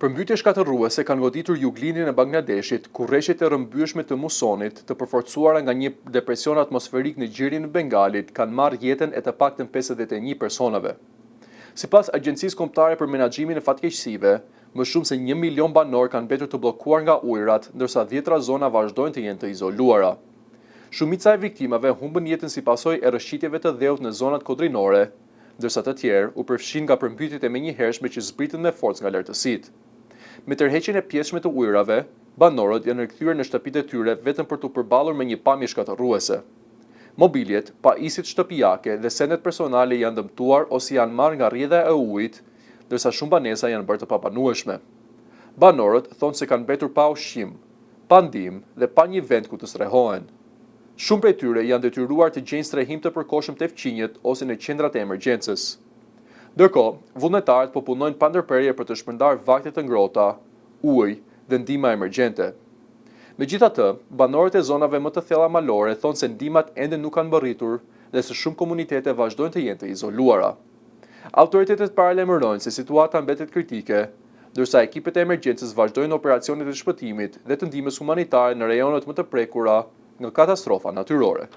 Përmbytje shkatërruese kanë goditur juglindjen e Bangladeshit, ku reshjet e rrëmbyeshme të musonit, të përforcuara nga një depresion atmosferik në Gjirin e Bengalit, kanë marrë jetën e të paktën 51 personave. Sipas Agjencisë Kombëtare për Menaxhimin e Fatkeqësive, më shumë se një milion banorë kanë mbetur të bllokuar nga ujërat, ndërsa dhjetëra zona vazhdojnë të jenë të izoluara. Shumica e viktimave humbën jetën si pasojë e rrëshqitjeve të dheut në zonat kodrinore, ndërsa të tjerë u përfshinë nga përmbytjet e menjëhershme që zbritën me forcë nga lartësitë. Me tërheqjen e pjesshme të ujërave, banorët janë rikthyer në shtëpitë e tyre vetëm për t'u përballur me një pamje shkatërruese. Mobiljet, pajisjet shtëpiake dhe sendet personale janë dëmtuar ose janë marrë nga rrjedha e ujit, ndërsa shumë banesa janë bërë të pabanueshme. Banorët thonë se kanë mbetur pa ushqim, pa ndihmë dhe pa një vend ku të strehohen. Shumë prej tyre janë detyruar të gjejnë strehim të përkohshëm te fqinjët ose në qendrat e emergjencës. Ndërkohë, vullnetarët po punojnë pa ndërprerje për të shpërndarë vakte të ngrohta, ujë dhe ndihma emergjente. Megjithatë, banorët e zonave më të thella malore thonë se ndihmat ende nuk kanë mbërritur dhe se shumë komunitete vazhdojnë të jenë të izoluara. Autoritetet paralajmërojnë se situata mbetet kritike, ndërsa ekipet e emergjencës vazhdojnë operacionet e shpëtimit dhe të ndihmës humanitare në rajonet më të prekura nga katastrofa natyrore.